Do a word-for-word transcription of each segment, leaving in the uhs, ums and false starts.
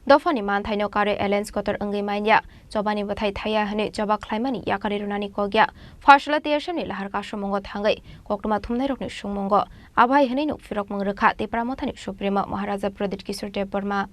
Dophani manthaino karwi alliance kotor wngwi manya, chobani bwthai thaya hwnwi choba khlaimani yakarwi rwnani kok ya. Pharsala T S M ni lahar kasromungo thangwi koktwma thumnairokni sungmungo abo hai hwnwi nuk phirokmung rwkha Tipra Mothani Supremo Maharaja Pradyut Kishore Debbarma.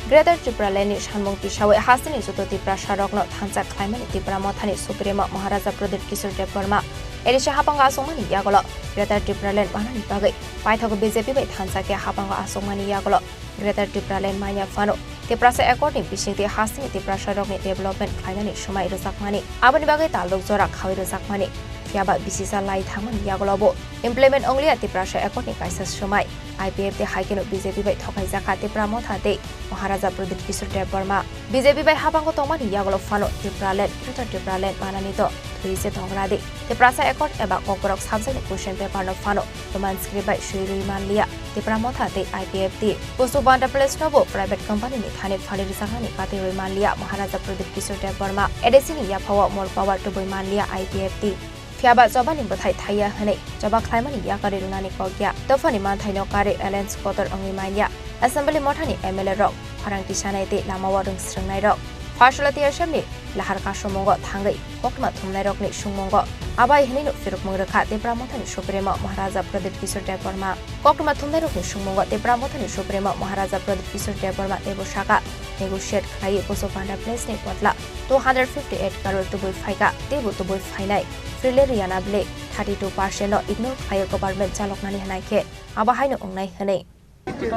Greater Tipraland ni sanmung tisawi hasteni joto Tiprasa rokno thansa khlaimani Tipra Mothani Supremo Maharaja Pradyut Kishore Debbarma A D C hapango aswkmani yagulo Greater Tipraland manani bagwi paithak B J P bai thansa khe hapango aswkmani yagulo Greater Tipraland manya phano Tiprasa Accord ni bisingtwi hasteni Tiprasa rokni development khlainani swmai rwjakmani aboni bagwi taluk jora khawi rwjakmani phiyaba bisisa lai thangmani yagulo bo implement wngliya Tiprasa Accord ni kaisa swmai. I P F T hai kheno B J P bai thokaijakha Tipra Motha tei Maharaja Pradyut Kishore Debbarma. B J P bai hapango tongmani yagulo phano Tipraland, Greater Tipraland manani to thwi se thongra di. Tiprasa Accord eba Kokborok subject ni question paper no phano Roman script bai swi rwi manliya Tipra Motha tei I P F T. Pusu Banda Place no bo private company ni thani phali rwjaknani kati rwi manliya Maharaja Pradyut Kishore Debbarma. A D C ni yaphao more power tubui manliya I P F T. Phiyaba chobani bwthai thaiya hwnwi choba khlaimani yakarwi rwnani kok ya. Dophani manthaino karwi alliance kotor wngwi manya. Assembly mothani M L A rok khorang tisanai tei lamao rwng srwngnai rok. Pharsala T S M ni lahar kasromungo thangwi koktwma thumnairokni sungmungo abai hwnwi nuk phirukmung rwkha Tipra Mothani Supremo Maharaja Pradyut Kishore Debbarma. Koktwma thumnairokni sungmungo Tipra Mothani Supremo Maharaja Pradyut Kishore Debbarma teibo saka negotiate khlaiwi Pusu Banda Place ni botla two hundred fifty eight crore tubui phaikha, teibo tubui phainai. Freely riyana bile thirty two percent no ignore khlaiwi government chaloknani hwnai khe abo haino wngnai hwnwi.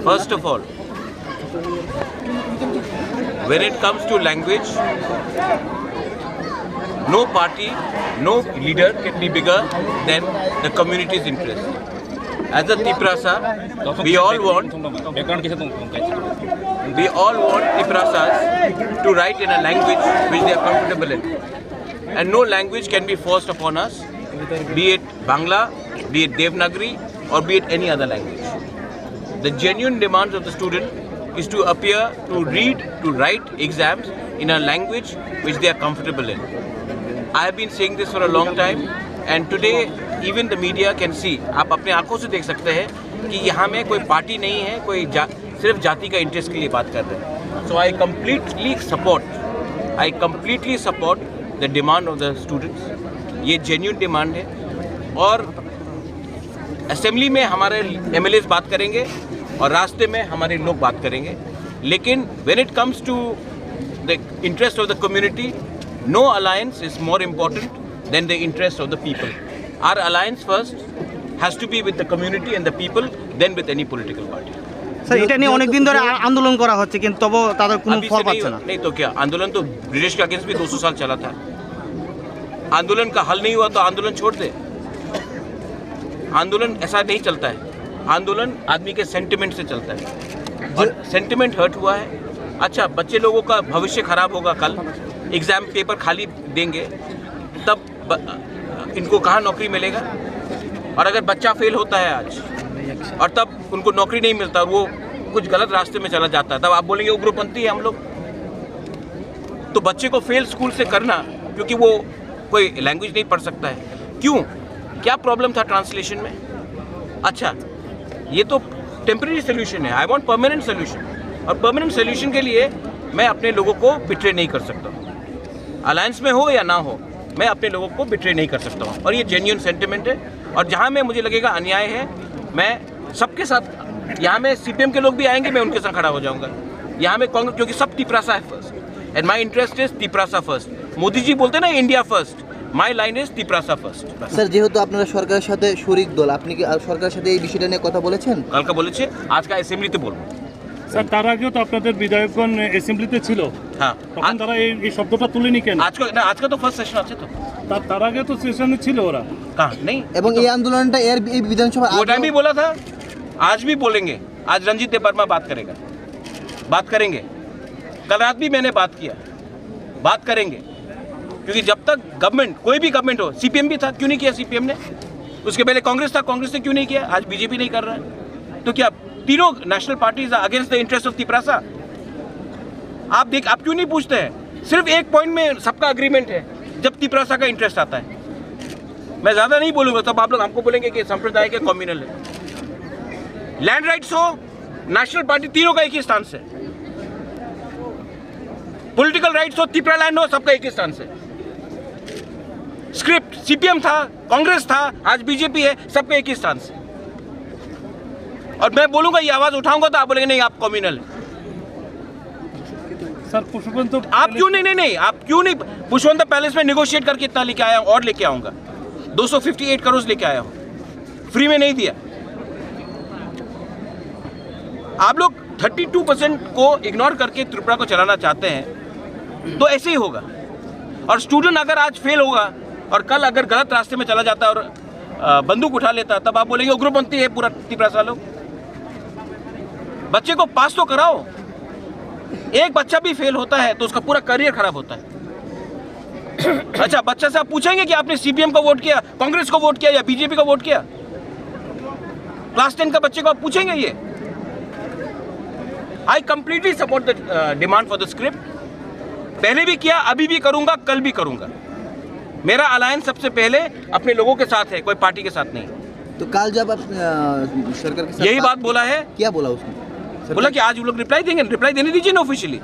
First of all, when it comes to language, no party, no leader can be bigger than the community's interest. As a Tiprasa, we all want, we all want Tiprasas to write in a language which they are comfortable in. And no language can be forced upon us, be it Bangla, be it Devanagari, or be it any other language. The genuine demands of the student is to appear, to read, to write exams in a language which they are comfortable in. I have been saying this for a long time, and today even the media can see, आप अपने आंखों से देख सकते हैं कि यहाँ में कोई पार्टी नहीं है, कोई जा, सिर्फ जाति का इंटरेस्ट के लिए बात कर रहे हैं. So I completely support, I completely support the demand of the students. ये जेन्युइन डिमांड है और असेंबली में हमारे एमएलएस बात करेंगे और रास्ते में हमारे लोग बात करेंगे. लेकिन when it comes to the interest of the community, no alliance is more important than the interest of the people. Our alliance first has to be with the community and the people, then with any political party. Sir, এটা নিয়ে অনেক দিন ধরে আ-, আন্দোলন করা হচ্ছে, কিন্তু তবু তাদের কোনো अभी ফল से नहीं, পাচ্ছে না। नहीं तो क्या, आंदोलन तो ब्रिटिश के अगेंस्ट भी दो सौ साल चला था. आंदोलन का हल नहीं हुआ तो आंदोलन छोड़ दे. आंदोलन ऐसा नहीं चलता है. आंदोलन आदमी के सेंटिमेंट से चलता है. और सेंटिमेंट हर्ट हुआ है. अच्छा, बच्चे लोगों का भविष्य खराब होगा कल, एग्जाम पेपर खाली देंगे, तब ब-, इनको कहाँ नौकरी मिलेगा? और अगर बच्चा फेल होता है आज और तब उनको नौकरी नहीं मिलता और वो कुछ गलत रास्ते में चला जाता है, तब आप बोलेंगे उग्रपंथी है हम लोग. तो बच्चे को फेल स्कूल से करना, क्योंकि वो कोई लैंग्वेज नहीं पढ़ सकता है, क्यों? क्या प्रॉब्लम था ट्रांसलेशन में? अच्छा, ये तो टेम्परेरी सोल्यूशन है. I want permanent solution. और परमानेंट सोल्यूशन के लिए मैं अपने लोगों को बिट्रे नहीं कर सकता हूँ. अलायंस में हो या ना हो, मैं अपने लोगों को बिट्रे नहीं कर सकता हूँ. और ये जेन्युइन सेंटिमेंट है. और जहाँ में मुझे लगेगा अन्याय है, मैं सबके साथ, यहाँ में सीपीएम के लोग भी आएंगे, मैं उनके साथ खड़ा हो जाऊंगा. यहाँ में कांग्रेस, क्योंकि सब तिपरासा है फर्स्ट. And my interest is Tiprasa first. Modi ji बोलते ना, India first, my line is Tiprasa first. Sir, যেহেতু আপনারা সরকারের সাথে শরিক দল, আপনি কি, আহ, সরকারের সাথে এই বিষয়টা নিয়ে কথা বলেছেন? কালকে বলেছে, আজকে অ্যাসেম্বলিতে বলবো. স্যার, তার আগেও তো আপনাদের বিধায়কগণ অ্যাসেম্বলিতে ছিল। হ্যাঁ। তখন আ- তারা এই, এই শব্দটা তুলেনি কেন? আজকে, না, আজকে তো ফার্স্ট সেশন আছে তো। তার, তার আগে তো সেশনে ছিল ওরা। কাহা? নেই। এবং এই আন্দোলনটা এর, এই বিধানসভার वो আগেও टाइम भी बोला था, आज भी बोलेंगे। आज रंजीत देव वर्मा बात करेगा, बात करेंगे। कल रात भी मैंने बात किया, बात करेंगे। क्योंकि जब तक गवर्नमेंट, कोई भी गवर्नमेंट हो, सीपीएम भी था, क्यों नहीं किया सीपीएम ने? उसके पहले कांग्रेस था, कांग्रेस ने क्यों नहीं किया? आज बीजेपी नहीं कर रहा है। तो क्या तीनों national parties are against the interest of Tiprasa? आप देख, आप क्यों नहीं पूछते हैं? सिर्फ एक पॉइंट में सबका अग्रीमेंट है, जब तिपरासा का इंटरेस्ट आता है। मैं ज्यादा नहीं बोलूंगा, तब आप लोग हमको बोलेंगे कि सांप्रदायिक है, कम्युनल है। लैंड राइट्स हो, नेशनल पार्टी, तीनों का एक ही स्टांस है। पॉलिटिकल राइट्स हो, तिपरा लैंड हो, सबका एक ही स्टांस है। स्क्रिप्ट सीपीएम था, कांग्रेस था, आज बीजेपी है, सबका एक ही स्टांस है। और मैं बोलूंगा, ये आवाज उठाऊंगा तो आप बोलेंगे, "नहीं, आप कम्युनल है।" सर, पुष्पवंत तो आप क्यों नहीं, नहीं, नहीं, आप क्यों नहीं? पुष्पवंत पैलेस में नेगोशिएट करके इतना लेके आया हूँ और लेके आऊंगा, दो सौ फिफ्टी एट करोड़ लेके आया हूँ, फ्री में नहीं दिया। आप लोग थर्टी टू परसेंट को इग्नोर करके त्रिपुरा को चलाना चाहते हैं, तो ऐसे ही होगा। और स्टूडेंट अगर आज फेल होगा और कल अगर गलत रास्ते में चला जाता है और अ, बंदूक उठा लेता, तब आप बोलेंगे, "उग्रपंथी है पूरा तिपरासा लोग।" बच्चे को पास तो कराओ। एक बच्चा भी फेल होता है तो उसका पूरा करियर खराब होता है। अच्छा, बच्चा से आप पूछेंगे कि आपने सीपीएम को वोट किया, कांग्रेस को वोट किया या बीजेपी को वोट किया? क्लास टेन का बच्चे को आप पूछेंगे ये? I completely support the demand for the script। पहले भी किया, अभी भी करूंगा, कल भी करूंगा। मेरा अलायंस सबसे पहले अपने लोगों के साथ है, कोई पार्टी के साथ नहीं। तो कल जब आप अ, सरकार के साथ यही बात बोला है। क्या बोला उसने? बोला कि आज वो लोग रिप्लाई देंगे, रिप्लाई देने दीजिए ना ऑफिशियली।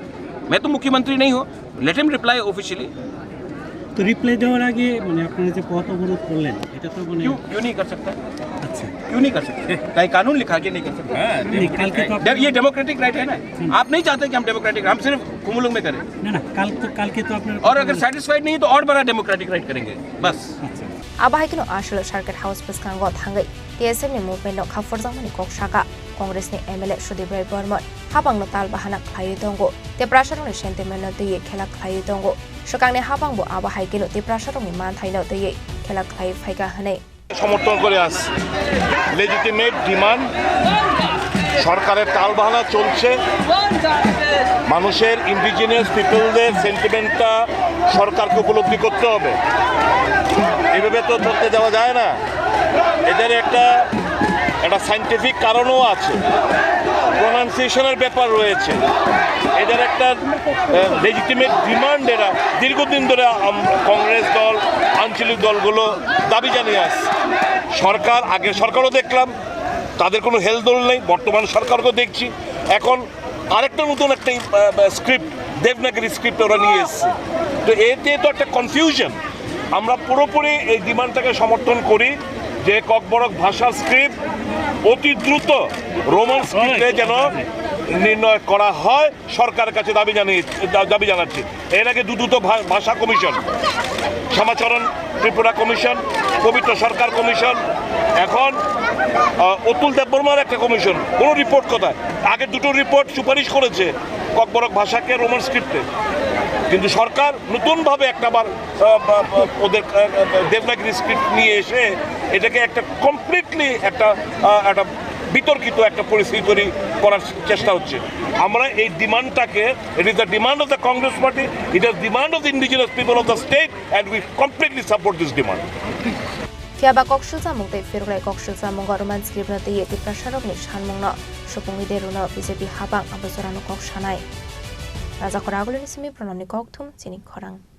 मैं तो मुख्यमंत्री नहीं हूँ, let him reply officially। তো রিপ্লাই দেওয়ার আগে মানে আপনারা যে পথ অবরোধ করলেন, এটা তো মানে क्यों क्यों नहीं कर सकता? আচ্ছা। क्यों नहीं कर सकता? कहीं कानून लिखा के नहीं कर सकता? नहीं, কালকে তো डे- ये डेमोक्रेटिक राइट है ना। आप नहीं चाहते कि हम डेमोक्रेटिक, हम सिर्फ खुमुलुंग में करें। না না, কাল তো কালকে তো আপনারা और अगर सेटिस्फाइड नहीं तो और बड़ा डेमोक्रेटिक राइट करेंगे, बस। আচ্ছা। Abo hai kheno aswk Circuit House bwskango thangwi T S F ni movement no khapurjakmani kok saka. Congress ni M L A Sudip Roy Barman habang no tal bahana khlaiwi tongo, Tiprasa rokni sentiment no twiwi khela khlaiwi tongo. Swkangni habang bo abo hai kheno Tiprasa rokni manthai no twiwi khela khlaiwi phaikha hwnwi. সমর্থন করে আসছে। Legitimate demand, সরকারের টালবাহানা চলছে। মানুষের, ইন্ডিজিনাস পিপলদের সেন্টিমেন্টটা সরকারকে উপলব্ধি করতে হবে। এভাবে তো চলতে দেওয়া যায় না। এদের একটা একটা সায়েন্টিফিক কারণও আছে, প্রোনাউন্সিয়েশনের ব্যাপার রয়েছে। এদের একটা লেজিটিমেট ডিমান্ড, এরা দীর্ঘদিন ধরে আম- কংগ্রেস দল, আঞ্চলিক দলগুলো দাবি জানিয়ে আসছে। সরকার, আগের সরকারও দেখলাম, তাদের কোনো হেলদোল নেই। বর্তমান সরকারকেও দেখছি, এখন আরেকটা নতুন একটা স্ক্রিপ্ট, দেবনাগরী স্ক্রিপ্ট ওরা নিয়ে এসছে। তো এতে তো একটা কনফিউশন। আমরা পুরোপুরি এই ডিমান্ডটাকে সমর্থন করি যে ককবরক ভাষার স্ক্রিপ্ট অতি দ্রুত রোমান স্ক্রিপ্টে যেন নির্ণয় করা হয়, সরকারের কাছে দাবি জানিয়ে, দা- দাবি জানাচ্ছি। এর আগে দুদুত ভা- ভাষা কমিশন, শ্যামাচরণ ত্রিপুরা কমিশন, পবিত্র সরকার কমিশন, এখন আহ, অতুল দেববর্মার একটা কমিশন, কোনো রিপোর্ট কোথায়? আগে দুটো রিপোর্ট সুপারিশ করেছে ককবরক ভাষাকে রোমান স্ক্রিপ্টে, কিন্তু সরকার নতুনভাবে একটা বার আহ, বা- বা- ওদের আহ, দেবনাগরী স্ক্রিপ্ট নিয়ে এসে এটাকে একটা কমপ্লিটলি একটা আহ, একটা বিতর্কিত একটা পরিস্থিতি তৈরি করার চেষ্টা হচ্ছে। আমরা এই ডিমান্ডটাকে, it is the demand of the Congress party, it is demand of the indigenous people of the state, and we completely support this demand. Phiya ba kok sulchamung tei phirwkrai kok sulchamungo Roman script no twiwi Tiprasa rokni sanmung no supungwi de rwno B J P habang abo jorano kok sanai. Raja Khoraguluni simi Pranamni Kokthum chini khorang.